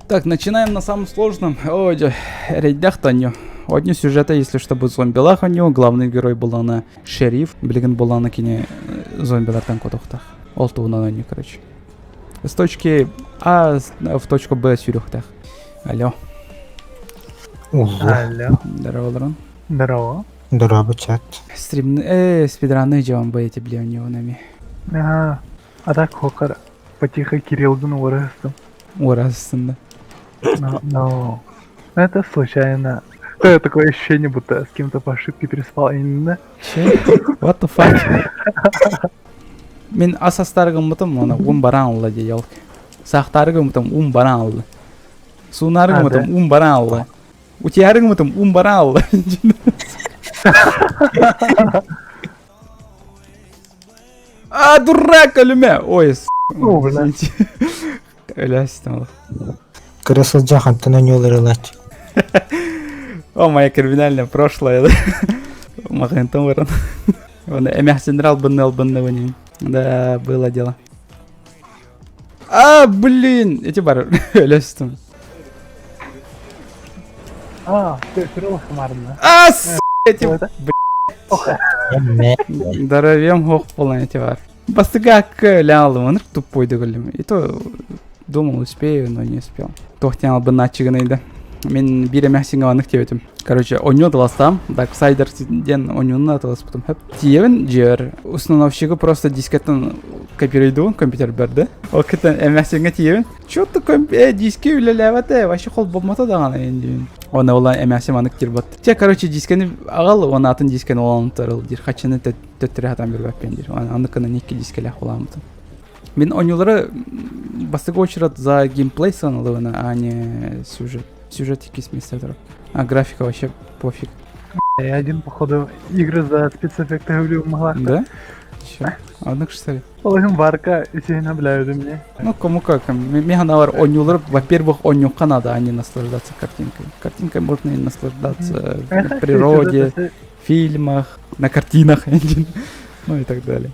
Так, начинаем на самом сложном. Ой, эрэйдээх Таню. Одни сюжета, если что, бу зомбилах онньуу. Главный герой булана шериф. Билигин булана кини зомбилартан куотуохтаах. Ол туһунан онньуу, короче. С точки А в точку Б сүүрүөхтээх. Алло. Алло. Здорово, Лоран. Здорово. Здорово, чат. Стрим... спидранный дьон бы эти, бля, у него нами. Ага. А так хокар потихо Кириллдын уорастым. Уорастын, да. Но, но это случайно. Это такое ощущение, будто с кем-то по ошибке переспал именно. Че? What the fuck? Мин ас астаары гыммытым, оны ум баран алла дии, елки. Саахтаары гыммытым, ум баран алла. Суунаары гыммытым, ум баран алла. Утуйаары гыммытым, ум баран алла. А, дурак, өлүмэ! Ой, с***. О, бля. Өлөөстүм ол. Кыра сылдьан хантан ойнуулар О, моя криминальное прошлое. Маҕаһыынтан баран. Оны эмээхсиннэр албынны албынны бунин. Да, было дело. А, блин! Эти бар өлөстүм. А, ты крыло хмарно. А, с***, эти, Здоровьем хох болан эти бар. Бастыга көлә алдым, тупой дөгөлүм. И то думал, успею, но не успел. Тохтен албын ачыгын Мен биир эмээхсиҥҥэ маннык диэбитим. Короче, оонньуу атыластаам. Darksider диэн оонньууну атыласпытым. Хөп. Тиийэбин дьиэбэр. Установщигы просто дискеттэн копируйдуун компьютербэр да. Ол кытта эмээхсиҥҥэ тиийэбин. Чё ты диски үлэлээбэтэ, вообще холбоммото даҕаны диибин. Оны ола эмээхсин маннык диир бот. Те, короче, дискени аҕал, уонна атын дискени олан тарыл диир. Хачыны төттөрү хатан бербэппин диир. Аны кына икки дискелээх буламмытым. Мин оонньуулары бастакы очередь за геймплей сыаналыыбын, а не сюжет. Сюжет иккис миэстэ турар. А графика вообще пофиг. Я один, походу, игры за спецэффекты люблю могла. Да? Чё? Однако что ли? Олым барка сильно бляют мне. Ну, кому как. Миэхэ наоборот оонньуулар, во-первых, оонньуохха надо, а не наслаждаться картинкой. Картинкой можно и наслаждаться в природе, в фильмах, на картинах, ну и так далее.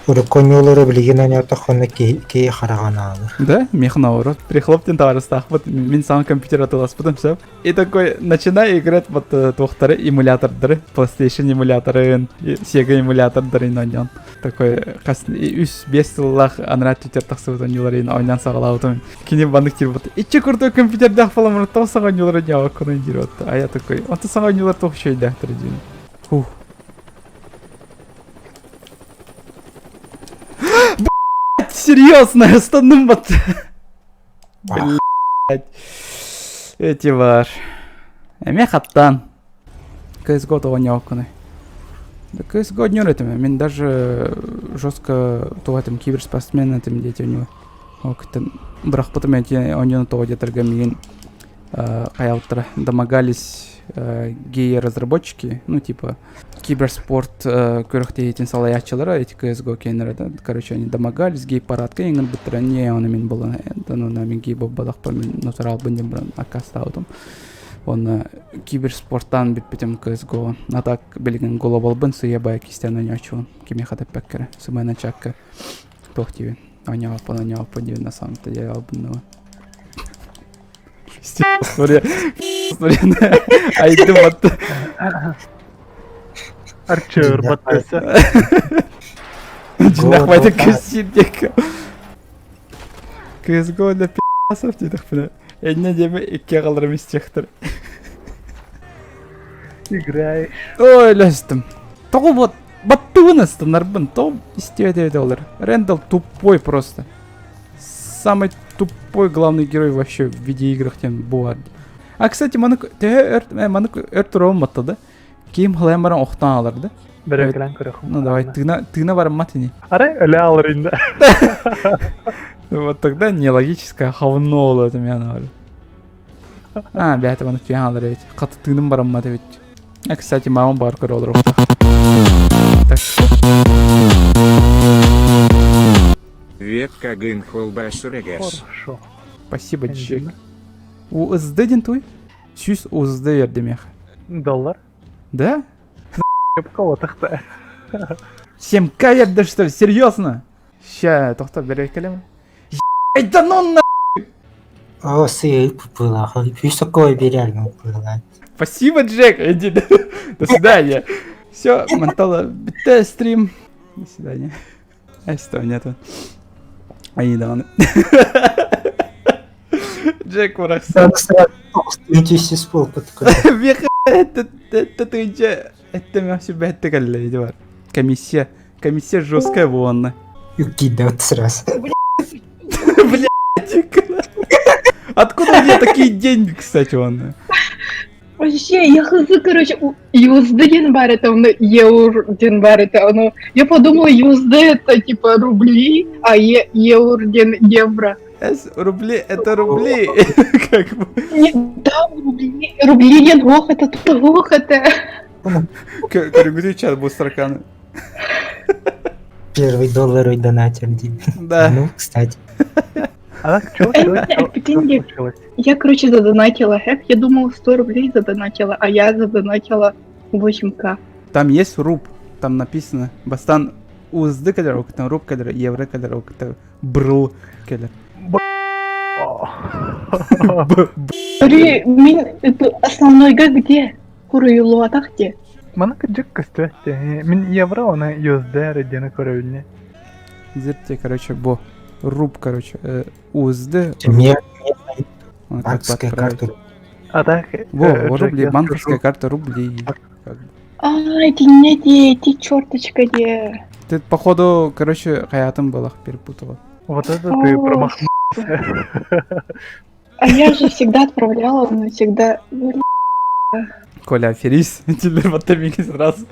Урукку оонньуулары билигин оонньоотоххуна киһи киһи хараҕын аалар. Да, миэхэ наоборот. Прихлоптин табаарыстаахпыт, мин саҥа компьютер атыыласпытым сөп. И такой, начинай играть вот туохтары эмулятордары, PlayStation эмуляторын, Sega эмулятордарын оонньоон. Такой хас үс биэс сыллаах анараа өттүгэр тахсыбыт оонньууларын оонньоон саҕалаабытым. Кини маннык диир вот иччи курдук компьютердаах буоламмын тоҕо саҥа оонньуулары оонньообоккунуй диир вот. А я такой, онтон саҥа оонньуулар туох үчүгэйдээхтэр диибин. Фух. Блять, серьезно, останным вот. Блять. Эти бар. Эмиэ хаттаан. CSGO тоҕо оонньообоккунуй? Да CSGO оонньуур этим. Мин даже жестко туох этим киберспортсмен этим дети у него. Ол кыттан бырахпытым эти оонньууну тоҕо диэтэргэ миигин хайаабыттара домогались геи-разработчики, ну типа киберспорт күрэхтэһиитин салайааччылара эти CSGO киэннэрэ да, короче, они домогались, гей-парадка ыҥырбыттара, не, оны мин буолан, ну, мин гей буолбатахпын, мин натуралбын диэн баран аккаастаабытым. Уонна киберспорттаан бүппүтүм CSGO. А так билигин глобалбын сыйа-бая кистээн оонньооччубун. Кимиэхэ да эппэккэ сымыйанан чакка туох диибин. Оонньообоппун, оонньообоппун диибин на самом-то деле албынныбын. Смотри, смотри, айдым атты. Арчер баттаса. Дьиҥнээх байды көссиир диэккэ. CSGO для пи***сов диэтэхпинэ, энньэ диэми икки аҕаларым истиэхтэрэ. Играешь. Ой, өлөстүм. Тоҕо вот баттыбын астынарбын, тоҕо истибэт эбит олор. Рэндалл тупой просто. Самый тупой главный герой вообще в видеоиграх тем баар. А, кстати, маннык төһө өр, маннык өр туруом батта да? Ким халайан баран охтон алар да? Бөрөкөлөн көрөхүм. Ну давай, тыына, тыына бараммат ини. Арай өлө алар инде. Вот тогда нелогическое хавно ол это мен говорю. А, бәті баны түйен алар эбит. Каты тыыным бараммат эбит. А, кстати, мамам бар көрө олор Так. Ветка гын холбасурегес. Хорошо. Спасибо, Джек. УСД ден той? Сүүс УСД берди миэхэ. Доллар. Да? Кого-то. 7К берди, что ли? Серьезно? Ща, тохто бэрээккэлэм. Да ну на! О, сыып было. Высоко реально было. Спасибо, Джек. Иди, до свидания. Все, Мантала, бүттэ стрим. До свидания. Что нету. Ай, даҕаны. Джек барахсан. Это это сүбэһэтте кэллэ ити бар. Комиссия. Комиссия жесткая буоланна. Кидают сразу. Блядь. Откуда у меня такие деньги, кстати, он? Вообще, я хз, короче, USD диэн баар этэ, онно еур диэн баар этэ, ону я подумала, USD это типа рубли, а еур диэн евро. С, рубли, это рубли. Как бы. Не, да, рубли, рубли диэн ох, это ох, это. Көрүҥүтүй чат бу строканы. Первый долларовый донатер, Дим. Да. Ну, кстати. А так, чё, чё, чё, чё случилось? Я, короче, задонатила хэп. Я думала, 100 рублей задонатила, а я задонатила 8к. Там есть руб, там написано. Бастан узды кэлэр, там руб кэлэр, евро кэлэр, брл кэлэр. Мин это основнойга где? Хуруйулуатах де. Маны кырдьык көстүбэт Мин евро оны USD диэни көрөбүнэ. Зерте, короче, бу руб, короче, USD. Мне банковская карта. А так, Во, рубли, банковская карта рублей. А, эти не те, эти черточка где. Ты, походу, короче, хаятым было, перепутала. Вот это ты промахнулся. А я же всегда отправляла, но всегда... Коля, аферист, Тиллер вот сразу.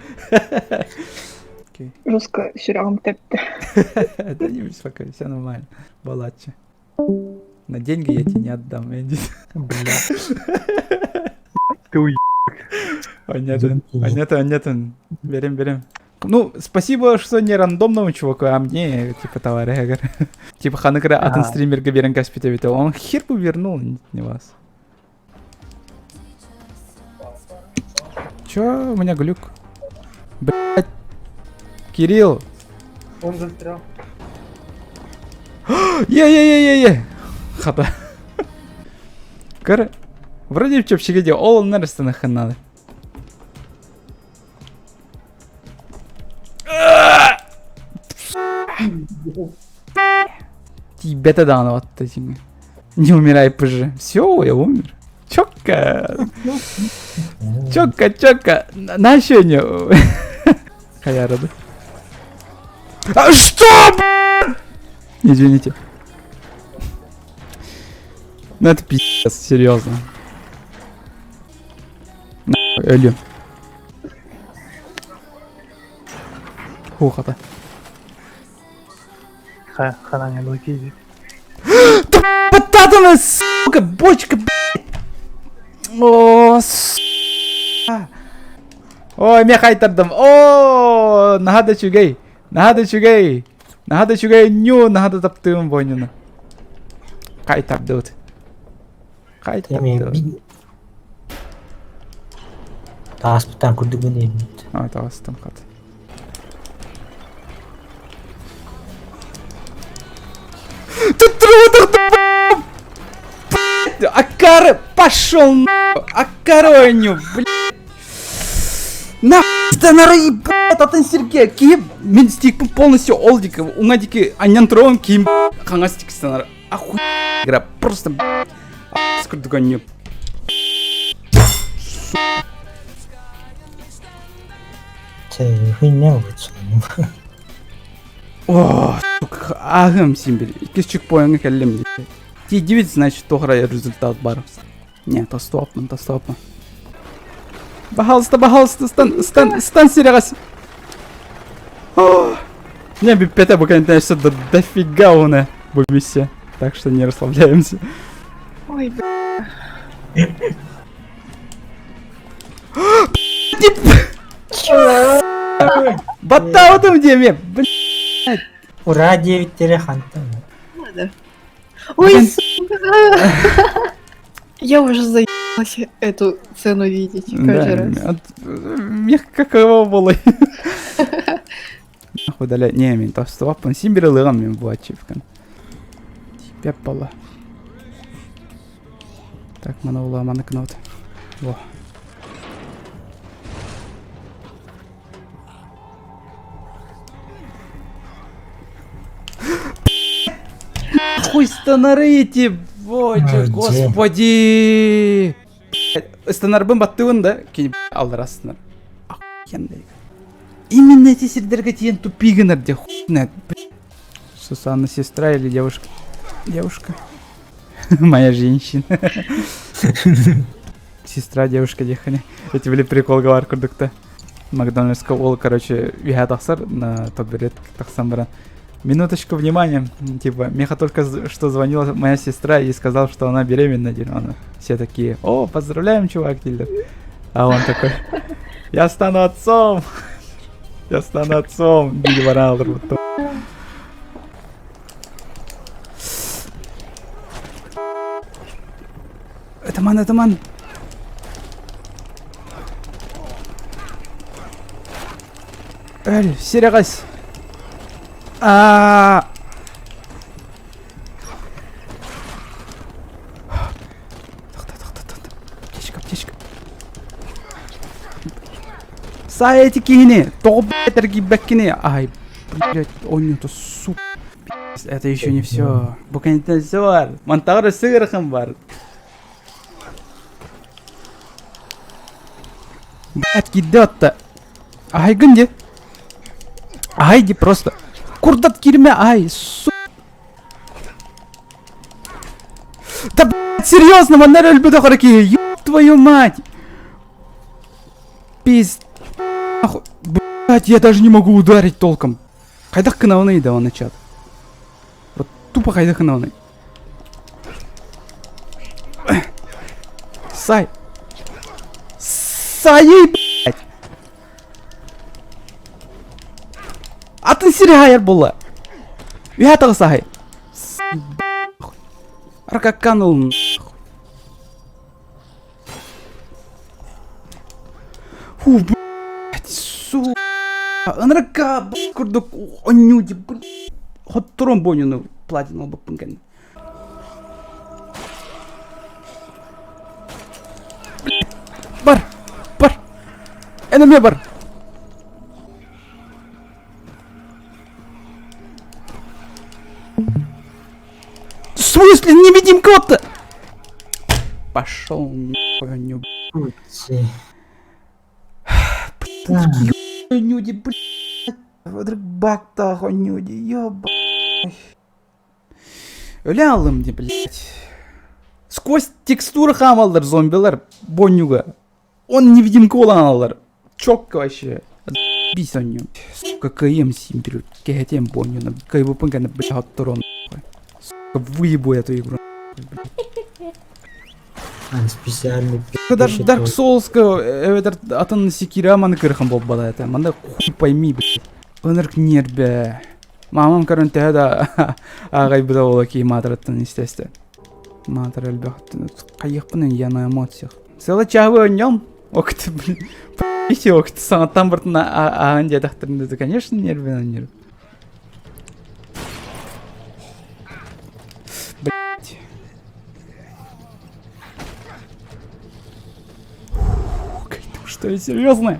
Жестко сүрэҕим тэптэ. Да не беспокойся, все нормально. Балачча. На деньги я тебе не отдам, Энди. Бля. Ты уеб. Понятно, понятно, понятно. Берем, берем. Ну, спасибо, что не рандомному чуваку, а мне, типа, товарищ. Типа, ханыкра атын стримерге берен каспите Он хер бы вернул не вас. Чё, у меня глюк? Блять. Кирилл. Он застрял. Е-е-е-е-е. Хата. Көр, вроде чэпчэки дии, ол онно эрэ надо. Тиийбэтэ даҕаны батта дьиҥэ. Не умирай пыжы. Все, я умер. Чётко. Чётко, чётко. На не. Хаярады. А что, Извините. Ну это пиздец, серьезно. Өлүм. Хуухата. Ханаҥа киирбит. Баттаатана, сука, бочка, блядь. О, сука. Ой, эмиэ хайтардым. Оо, наһаа да үчүгэй. Наһаа да үчүгэй. Наһаа да үчүгэй нью, наһаа да таптыыбын бу оонньууну. Хайтардыбыт. Хайтардыбыт. Тааспыттан курдугун эбит. А, таҕыстым хат. Акары, пошел на, Акароню, блядь. На, ебать, атын сиргэ, киһи мин стикпин полностью ол диэки, уҥа диэки анньан туруом киһим хаҥас диэки станар. Охуй игра, просто, курдук оонньуу. Чэ, хуйня лучше. О, сука, ааһыам син бир. Иккис чекпоиҥҥа кэллим дии. Тиийдибит, значит, туох эрэ результат бар. Не, тостуоппун, тостуоппун. Пожалуйста, пожалуйста, стан, стан, стан сирэҕэс. Не, бүппэтэ бу кэнниттэн өссө до, дофига уна бу миссия. Так что не расслабляемся. Ой, бля. Баттаабытым диэми, блядь. Ура диэбиттэрэ хантан. Ой, сука. Я уже заебалась эту цену видеть каждый раз. Мех каково было. Нахуй далее. Не, мин тостуоппун. Син бир ылыгам мин бу ачивкан. Типе пола. Так, маны була, маны кынабыт. Во. Хуй станары эти, боже, господи! Станарбын баттыбын да, кини аллара станар. Охуенный. Именно эти сирдерге тиен тупи гынар де хуй знает. Сусанна сестра или девушка? Девушка. Моя женщина. Сестра, девушка диэххиний. Эти били приколга бар курдукта. Макдональдска ол, короче, үһэ тахсар на табурет тахсан баран. Минуточку внимания, типа, Меха только что звонила моя сестра и сказал, что она беременна, диэн. Все такие, о, поздравляем, чувак, дииллэр. А он такой, я стану отцом, я стану отцом, дии баран олорбуттум. Атаман, атаман! Өл, сирэҕэс! Аа! Тохто, тохто, тохто. Аптечка, аптечка. Саа эти киһини! Тоҕо блядь эргийбэккини? Ай, блядь, оонньуута сука. Это еще не все. Бу кэнниттэн все бар. Мантаҕар өссө ыарахан бар. Блядь, киирдэ отта. Аһайгын дии. Аһай дии просто. Курдат киирмэ, ай, су... Да, блядь, серьезно, манна эрэ өлбөтөх эрэ киһи, ёб твою мать! Пиз... Блядь, я даже не могу ударить толком. Хайдах гынабыный да оны чат. Вот тупо хайдах гынабыный. Сай. Сайый, блядь. Атын сири хайар буолла. Үһэ таҕысаһай. Аркакканыл. Фу, блядь, сука. Ынырыкка курдук онньуу хотторон буонньуну платина ылбыппын кэннэ. Бар, бар. Эн эмиэ бар. В смысле невидимка-то? Пошел нахуй, не Люди, блядь. Бактах, люди, ёба. Өлө алым ди, блядь. Сквозь текстуры хаамаллар зомбилар боннюга. Он невидимка буолан Чётко вообще. Бись онньу. Сука, КМ симпирю. Кэһэтиэм буонньуну. Кыайбыппын кэннэ блядь хотторон. Сука, выебу эту игру. Специальный Даже Dark Souls эбэтэр атын Sekiro маны кырхан буолбата этэ. Манда хуй пойми, блядь. Ынырык ньиэрбэ. Мамам көрөн төһө да ааҕайбыта буола кии маатыраттан истэ-истэ. Маатыр элбэх хайыахпын я на эмоциях. Целый чаһы оонньоом. Окт, блин. Окт, саҥаттан бартын ааҕан диэтэхтэрин да, конечно, нервин нерв. Блять. Что я серьезно?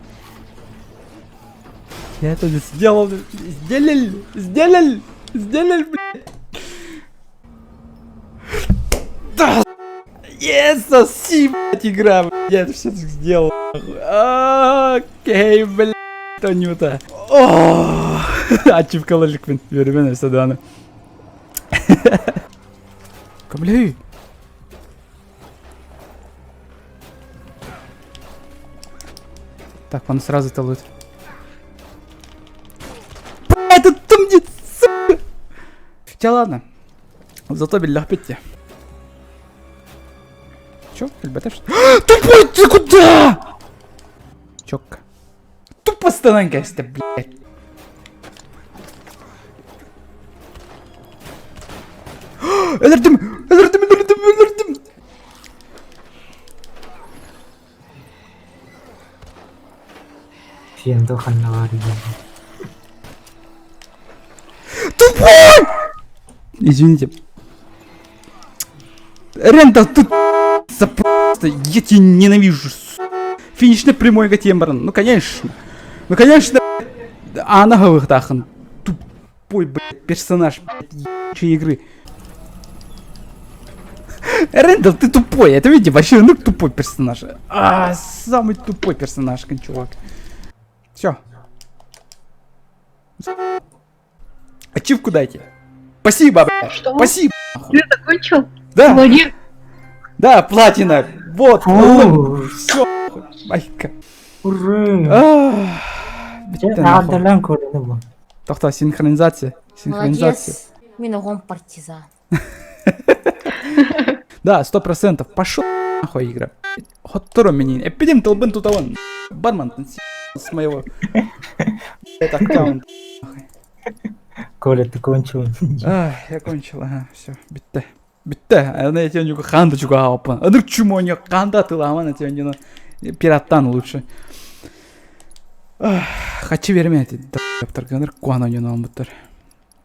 Я это сделал, сделал, сделал, сделал, блядь. Да, yes, соси, блядь, игра, блядь, я это все сделал. Окей, блядь, Тонюта. О, ачивкала иликпин, үөрүмэн өссө даҕаны. Көмөлөһүй. Так, он сразу талыт. Это там где, сука! Хотя ладно. Зато биллэхпит дии. Чё, ребята, что? Тупой ты куда? Чётко. Тупо станан кэстэ, блядь. Өлөрдүм! Өлөрдүм, өлөрдүм, өлөрдүм! Фендо ханна баар диэн. Тупой! Извините. Рента, тут... Просто, я тебя ненавижу. Финишный прямой тем, ну конечно. Ну конечно, Ана Гавыхтахан. Тупой, блядь, персонаж, блядь, ебучей игры. Рэндалл, ты тупой, это видите, вообще, ну тупой персонаж. А, самый тупой персонаж, чувак. Все. Ачивку дайте. Спасибо, блядь. Что? Спасибо. Ты закончил? Да. Молодец. Да, платина. Вот. Фу. Все. Майка. Ура! Аадалан көрүнү бу. Тохто, синхронизация. Синхронизация. Молодец. Мин оҕом партизан. Да, 100%. Пошел нахуй игра. Хотторо меня. Эпидем толбын тутаван. Барман с моего это аккаунт. Коля, ты кончил. Ах, я кончил, ага, все, бүтте. Бүтте. Аны этен ханда чуга апан. Аны чумоня ханда тыламан этен пираттан лучше. Хочу вермет. Ганыр куан ойнон буттар.